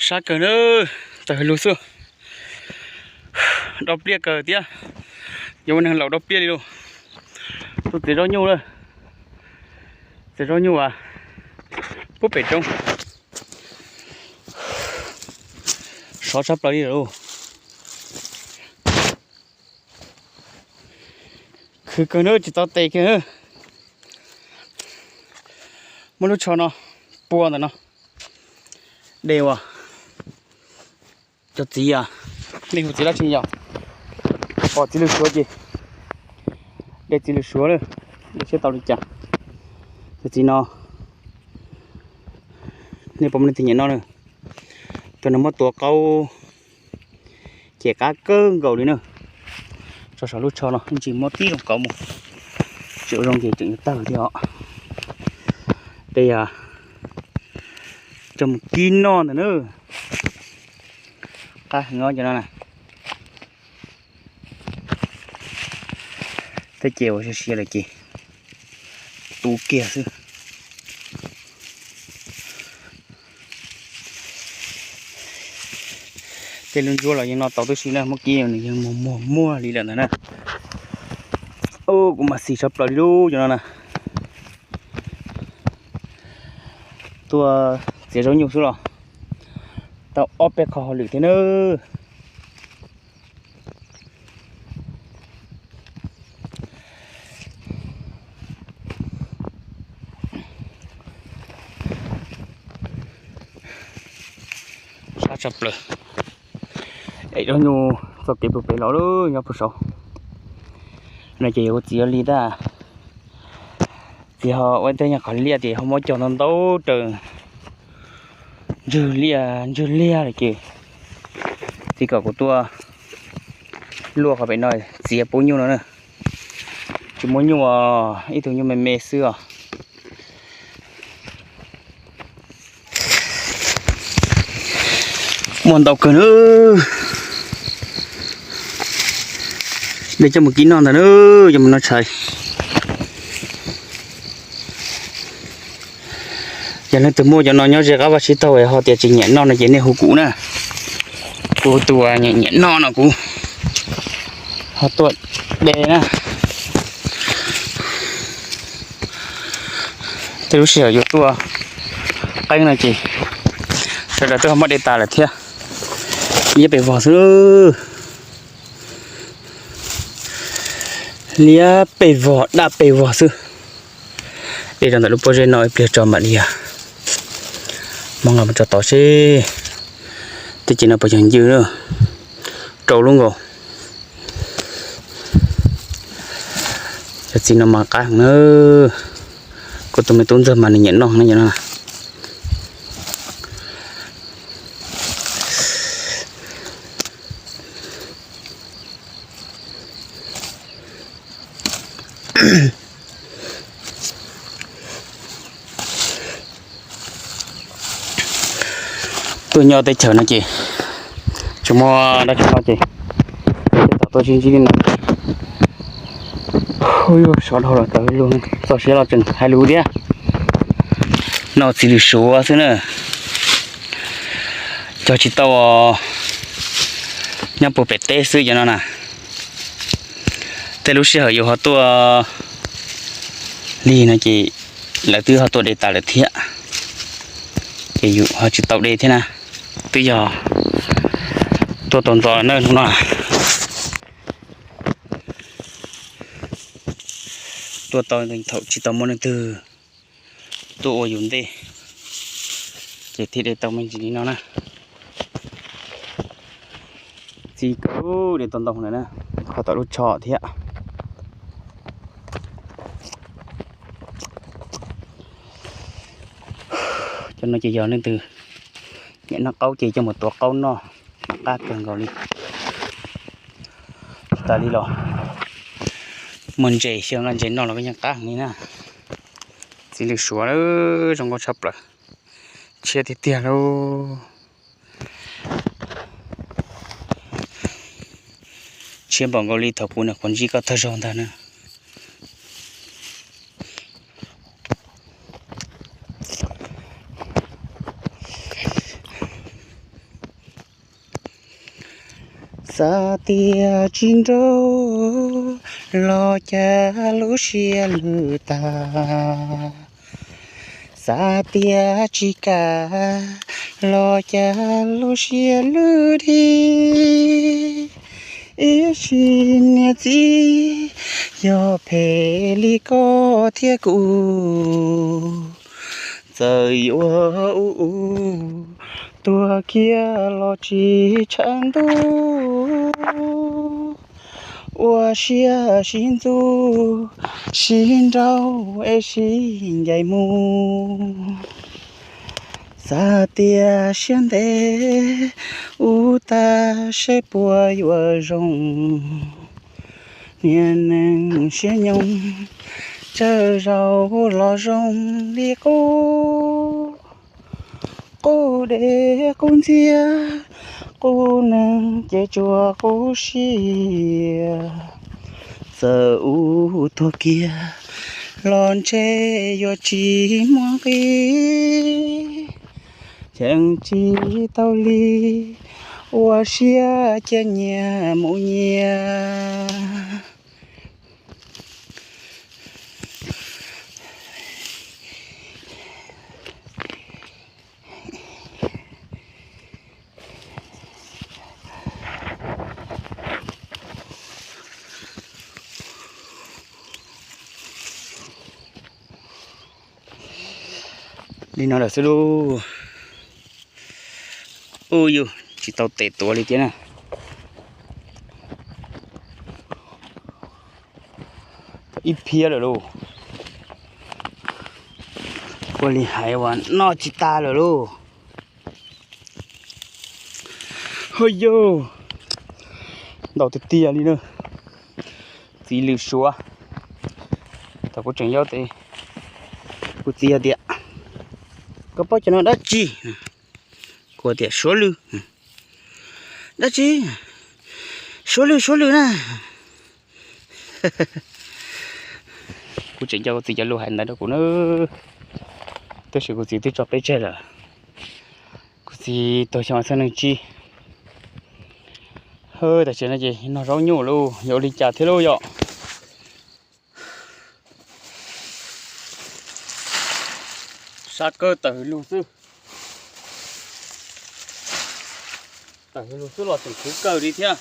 Sab kawg na, tawm hais lug xwb. Dob pliaj kawg thiab, yuav ua neeg laus dob pliaj li lauj. Tus txiav zaub nyuj lawm, txiav zaub nyuj as, pub pem roob. Sov tshaj plaws li lawm. Khwv kawg na, tsis tau tes kiag. Muab lub tsho no pua ntawm no, de uas cov txiv, nej hu txiv dab tsi yog, pom txiv lws suav ces de txiv lws suav lawm, de seb tau li cas. Cov txiv no nej puas muaj leej twg nyiam noj na? Tus no muab tuav qaub ces qab kawg nkaus li na. Tso saum lub tsho no ntsis muab tib zoo kauv mus, tsis ua zoo ces tseem yuav tawg thiab os. De coj mus kib noj ntawm na. Qab heev os cov no na. Tej ces uas siav siav lawm ces tu kiag xwb. Tej lub ntsuab los yeej noj tau tib si na, muab kib nws yeej muag muag li lawm ntag na. Kuv mas xis sov plaws li lub cov no na. Tuaj txiav zaub nyuj xwb los tau ob peb qho hauj lwm thiab nawb. Sab tshaj plaws. Es zaub nyuj txoj kev puag pem los lawm nyob puag saud no ces yog ua txiv li tab. Txiv ho ua tej nyuag qhov liaj ces ho muab cog ntau ntau raws ntswg liaj ntswg liaj lawm ces txiv kom kuv tuaj luaj qhov pem no txiav pub nyuj no na. Tsis muaj nyuj os, ib tug nyuj me me xwb os. Muaj ntau kawg na. De coj mus kib noj ntag na, coj mus noj tshais. Yog leej twg muaj cov no nyob ze qab vaj tsib taug ho tias tsis nyiam noj no ces nej hu kuv na. Kuv tus nyiam noj no kuv ho tuaj de na. Tej lub sij hawm yuav tuaj qeeb no ces sawv daws twb ho muab de tas lawm thiab. Liab pes vog xwb. Liab pes vog daj pes vog xwb. De rau ntawm lub pob zeb no ib pliag tso mam li hmoov los mus tso tod seb tej ces no puas yog ncw na. Rau lub nkaus. Cov txiv no mas qab heev na. Kuv tus me tub ntxawg mas nws nyiam noj na. Tuaj nyob teb chaws no ces tsis muaj dab tsi noj ces tau tuaj sib ntsib li no. Hu, sov dhau los tawm lug, txog siav los tseem hais lus thiab. Noj txiv lws suav xwb na. Cog tsis tau, nyob puag pem teb xwb cov no na. Tej lub sij hawm yus ho tuaj lig no ces lawv twb ho tuaj de tas lawm thiab, ces yus ho tsis tau de thiab na. Twb yog tuaj tau ntxov na hnub no. Tuaj tau thaum tsis tau muaj leej twg tuaj ua yus ntej, ces thiaj de tau me ntsis li no na. Txi kawg de tau ntau lawm na, qhov tom lub tsho thiab. Cov no ces yog leej twg nyiam noj qaub ces coj mus tuav qaub noj, qab kawg nkaus li. Tsis tas li los muaj ntses xyaw nqaij ntses noj los yeej qab heev li na. Txiv lws suav zoo nkauj tshaj plaws, tshiab tiag tiag lauj. Tshiab npaum nkaus li thaum kuv nyuam qhuav ntsib koj tag zog ntag na. Xav tias tsis nrauj los cas lub siab lwj tag, xav tias tsis kam los cas lub siab lwj dhib. Ib sim niam txiv yog phem li koj thiab kuv, txawm yuav ub ub tuag kiag los tsis tshav ntuj. Ua siab sib ntxub, sib nrauj es sib ncaim mus. Xav tias siab ntev ub tag seb puas yuav zoo. Niag neeg siab nyoog tsawg zaus los zoo li qub, qub dej qub ntxiag, qub neeg ces tsuas qub siab. Txawm ub tuag kiag los ntshe yuav tsis muaj nqis, cheem tsis tau li, ua siab cia nyias mus nyias. Li no lawm xwb lauj. Ub, yus tsis tau tes tuav li thiab na. Ib phiab lawm lauj. Ua li hais uas noj tsis tas lawm lauj. Ho yog ntau tiag tiag li na. Txiv lws suav. Thaum kuv tseem yau tes kuv txiv hais tias, koj paub cov no dab tsi? Kuv tias suav lws. Dab tsi? Suav lws, suav lws na. Kuv tseem nco kuv txiv cov lus hais ntawd rau kuv na, tab sis kuv txiv twb tso peb tseg lawm. Kuv txiv tuag xyoo ob txhiab nees tsib. Tam sim no ces noj zaub nyuj lauj, yuav ua li cas thiab lauj yom? Sab kawg tawm hws lug xwb. Tawm hws lug xwb los tseem khwv kawg li thiab.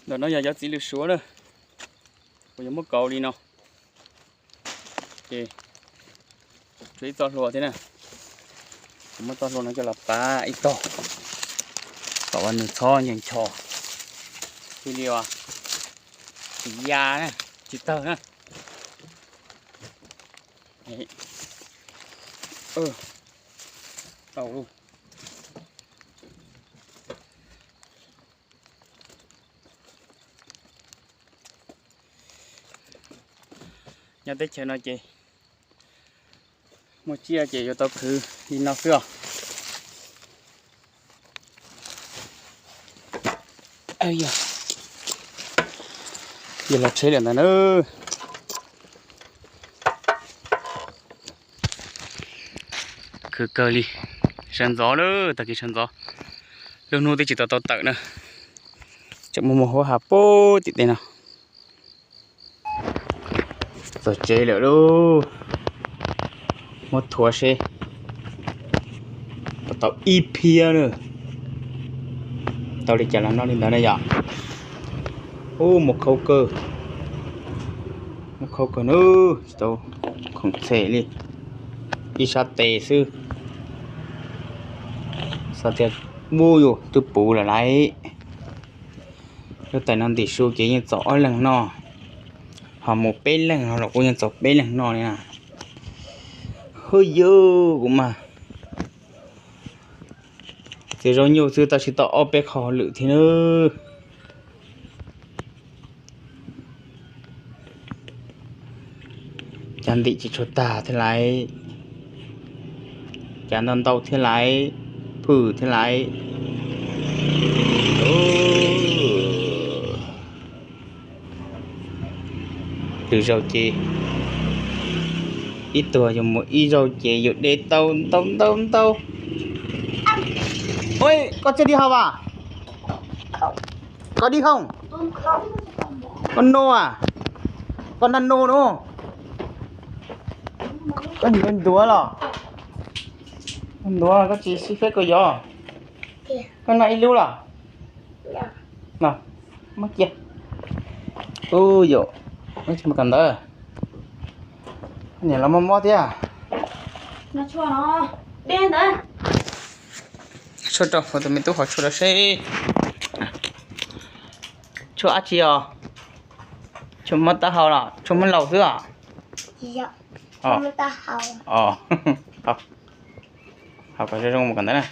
Ntawm no yog cov txiv lws suav na, kuv yuav muab kaus li no, ces tshuav ib txoj hlua thiab na, kuv muab txoj hlua no coj los pab ib tog, kom uas nws txhob ncho ncho, thiaj li uas tsis ya na, tsis tawg na. Nyob teb chaws no ces muaj tsiaj ces yuav tau khwv li no xwb os. Yog los tsheb lawm ntawd na. Khwv kawg li. Sawv ntxov lawm, tag kis sawv ntxov, lub hnub twb tsis tau tau tawm na. Tseem muaj muaj huab has puag tim tej no. Txog tsev lawm lauj. Muab thuav seb puas tau ib phiab na. Tau li cas los noj li ntawd na yom. Ub, muaj khaub kawg, muaj khaub kawg na, tsis tau khoom txhem li, ib sab tes xwb. Xav tias ub, yus twb puv lawm lauj. Lub tais no ntim su ces yeej txaus ob leeg noj, ho mus peb leeg no los kuj yeej txaus peb leeg noj li na. Hwj yus, kuv mas txiav zaub nyuj xwb tab sis tau ob peb qho hauj lwm thiab nawb. Cov ntim tsis tshua tag thiab lauj, cov ntau ntau thiab lauj, phwj thiab lauj. Lwm zaus ces ib tuag yus mus ib zaug ces yus de tau ntau ntau ntau. Ua, koj tsis đi học à? Koj đi không? Koj nô à? Koj nag nô no. Koj ntuav los? Ntuav koj tsis xin phép koj yos. Koj noj ib lub los? No, muab cia. Ub yom, tsis muaj kawm ntawv. Niam los mob mob thiab. Tshuaj rau kuv tus me tub hov tshuaj rau seb. Tshuaj dab tsi os? Tshuaj muab taub hau los tshuaj muab laus xwb os? Os, hau kom zoo zoo mus kawm ntawv na.